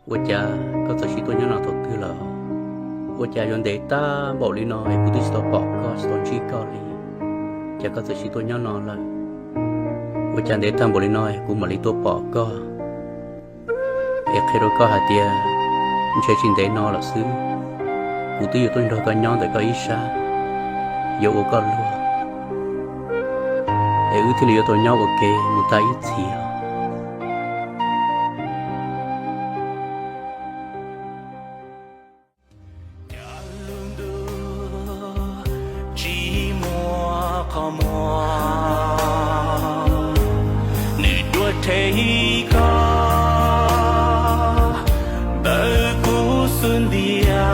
Ua cas koj txawm sim tuaj nyob no thaum twg lawm? Ua cas yuav ntev tag npaum li no es kuv twb tsis tau pom koj, tsis tau ntsib koj li, cas koj txawm sim tuaj nyob no lawm? Ua cas ntev tag npaum li no kuv mam li tuaj pom koj? Es qhia rau koj hais tias ntshe tsis ntev no lawm xwb, kuv twb yuav tuaj nrog koj nyob ntawm koj ib sab, yuav ua koj luag, es wb thiaj li yuav tau nyob ua ke mus tag ib txhis. Tsis muaj qhov muag, nws dua rhe koj ntawm kuv xub ntiag.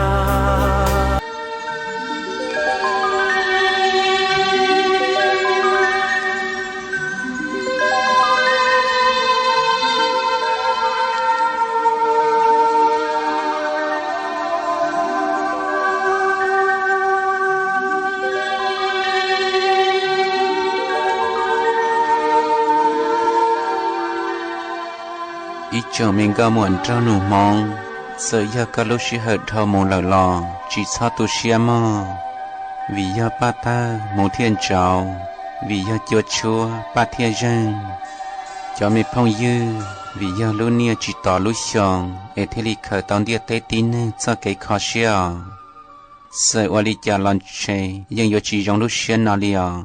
Ib tsoom me nkauj muam nraug nus Hmoob, txawm yog koj lub sij hawm dhau mus lawm los tsis txhob tu siab mog, vim yog paj tawg hmuv thiaj ntsauv, vim yog cua tshuab paj thiaj zeeg. Cov me phooj ywg, vim yog lub niaj tsis tos lub xyoo es thiaj li khaws tau ntiaj teb tib neeg txoj kev kho siab os. Txawm ua li cas los ntshe yeej yuav tsis zoo lub siab no li os.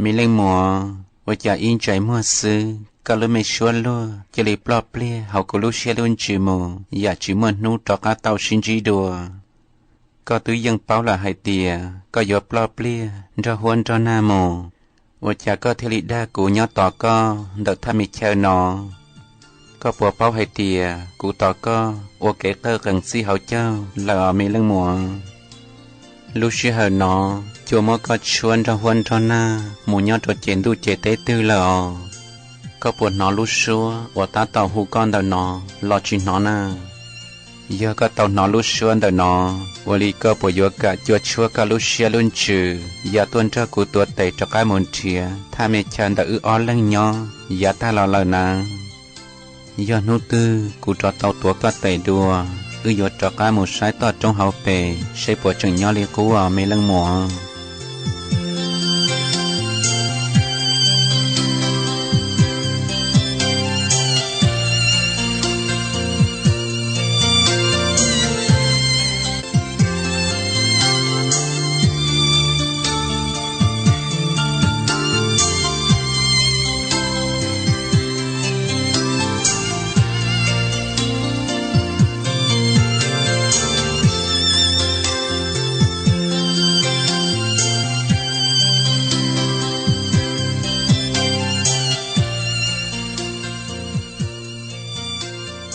Me leej muam, ua cas ib ntsais muag xwb koj lub me suab luag cia li ploj pliag hauv kuv lub siab lub ntsws mus yam tsis muaj hnub rov qab tau sib ntsib dua. Koj twb yeej paub lawm hais tias koj yuav ploj pliag nrog huab nrog nag mus, ua cas koj thiaj li dag kuv nyob tos koj ntawm thaj me chaw no? Koj puas paub hais tias kuv tos koj ua kev qawj qees txij hauv caug lawm os me leej muam? Lub sij hawm no, cua muab koj tshuab nrog huab nrog nag mus nyob rau ces ntuj ces teb twg lawm os? Koj puas hnov lub suab uas tab tom hu koj ntawm no los tsis hnov na? Yog koj tau hnov lub suab ntawm no, ua li koj puas yuav kam cua tshuab koj lub siab lub ntsws ya tuaj nrog kuv tuav tes rov qab mus nrhiav thaj me chaw ntawm wb ob leeg nyob yav tag los lawm na? Yog hnub twg kuv rov tau tuav koj tes dua, wb yuav rov qab mus saib toj roob hauv pes seb puas tseem nyob li qub os me leej muam.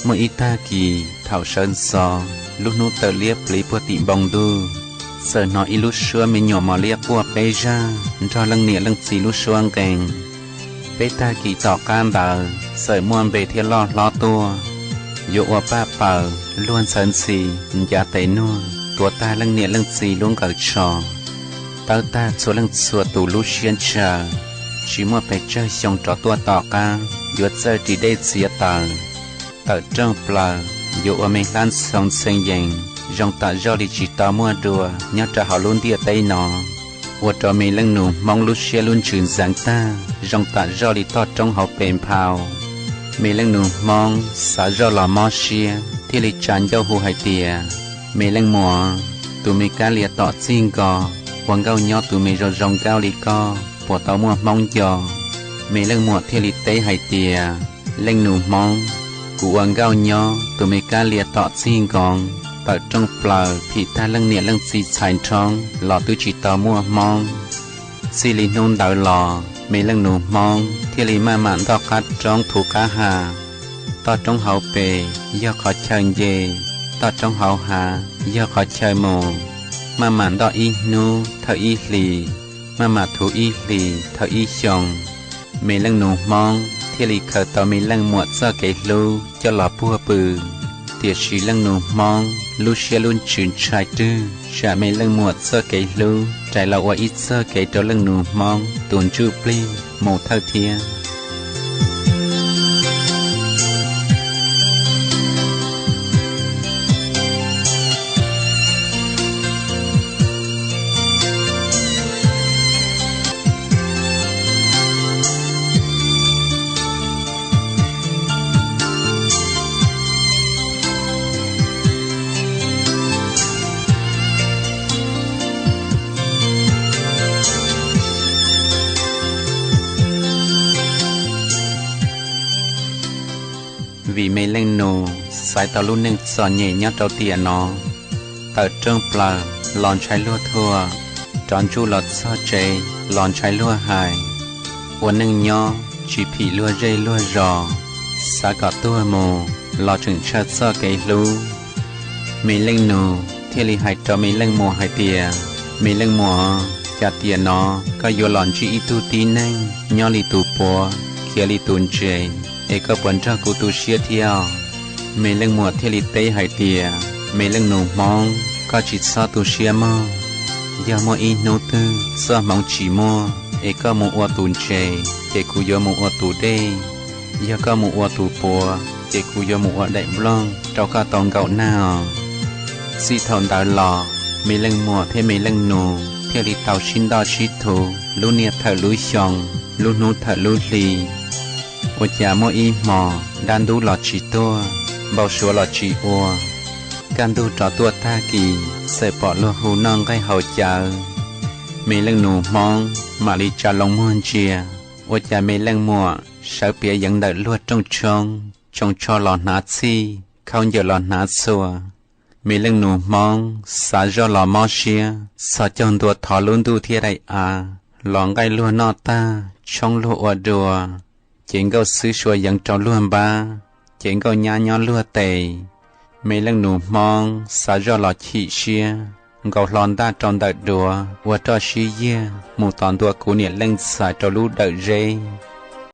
Muaj ib tag kis thaum sawv ntxov, lub hnub tawm liab pliv puag tim npoo ntuj, txawm hnov ib lub suab me nyuam mos liab quaj peb zaj nrog leej niam leej txiv lub suab nqee. Peb tag kis tom qab ntawd txawm muaj npe thiab loj hlob tuaj, yuav ua paj paws luag ntxhawv ntxhi, ncav tes nuag tuav tag leej niam leej txiv lub nqaws tsho, tawb tag txhua leej txhua tus lub siab ntshaw, tsis muaj pes tsawg xyoo rov tuaj tom qab yuav txawj ris dej txiav taws, tawm rooj plaws, yuav ua me hlab ntxhoo ntxhee yees zoo tam zoj li tsis tau muaj dua nyob rau hauv lub ntiaj teb no, ua rau me leej nus Hmoob lub siab lub ntsws ntxeev tag zoo tam zoj li toj roob hauv pes nphau. Me leej nus Hmoob xav zoj los mob siab thiaj li tsa ncauj hu hais tias, me leej muam, tus me kab lia tom txij nko, ua nkauj nyob tus me zoo zoo nkauj li koj puas tau muaj Hmoob nco? Me leej muam thiaj li teb hais tias, leej nus Hmoob, kuv ua nkauj nyob tus me kab lia tom txij nkoos, tawm rooj plaws phim tag leej niam leej txiv txhais nrhoob los twb tsis tau muaj Hmoob. Txij li hnub ntawd los me leej nus Hmoob thiaj li maj mam ntoj qab roob thuv qab ha. Toj roob hauv pes yog qhov chaw nce, toj roob hauv hav yog qhov chaw mus, maj mam ntoj ib hnub thawm ib hlis, maj mam thuv ib hlis thawm ib xyoos. Me leej nus Hmoob thiaj li khaws tau me leej muam txoj kev hlub coj los puag pw. Tiam sis leej nus Hmoob lub siab lub ntsws ntshai rwg tsam me leej muam txoj kev hlub rais los ua ib txoj kev rau leej nus Hmoob tus ntsuj plig mus thawj thiab. Nus xaiv tau lub neej txom nyem nyob rau tiam no, tawm rooj plaws los ntshai luag thuam, rov ntsuj los txog tsev los ntshai luag hais, ua neej nyob tsis phim luag zej luag zos, xav kom tuag mus los tseem ntshaw txoj kev hlub. Me Leej Nus thiaj li hais rau Me Leej Muas hais tias, Me Leej Muas, cas tiam no koj yuav los ntsib ib tug tib neeg nyob li tus puav khiav li tus ntses, es koj puas nrog kuv tu siab thiab? Me Leej Muas thiaj li teb hais tias, Me Leej Nus Hmoob, koj tsis txhob tu siab mog. Yog muaj ib hnub twg txoj hmoov tsis muaj es koj mus ua tus ntses, ces kuv yuav mus ua tus dej. Yog koj mus ua tus puav, ces kuv yuav mus ua daim nplooj rau koj tau nkaum nag os. Txij thaum ntawd los, Me Leej Muas thiab Me Leej Nus thiaj li tau sib ntaj sib thuv lub niaj thawm lub xyoo, lub hnub thawm lub hli. Ua cas muaj ib hmos dab ntub los tsis tuaj, npau suav los tsis ua. Kaj ntug rov tuaj tag kis, txawm pom luag hu noj nqaij haus cawv. Me Leej Nus Hmoob mam li tsa loo muag ntsia, ua cas Me Leej Muas sawv piav yeev ntawm luag rooj tshoob, tsoo tsho los hnav txhij, khaub ncaws los hnav txhua. Me Leej Nus Hmoob xav zoj los mob siab, txhos caug ntua thov lub ntuj thiab daim av, los nqaij luag noj tag, tshoob luag ua dua, ces nkauj xwb sua yeev rau luag npab, ces nkauj nyab nyob luag tes. Me Leej Nus Hmoob xav zoj los chim siab, nkaus hlo ntaj rau ntawm duav ua roj sib yiag mus tos ntua kuv niam leej ntxhais rau lub dawm zeb.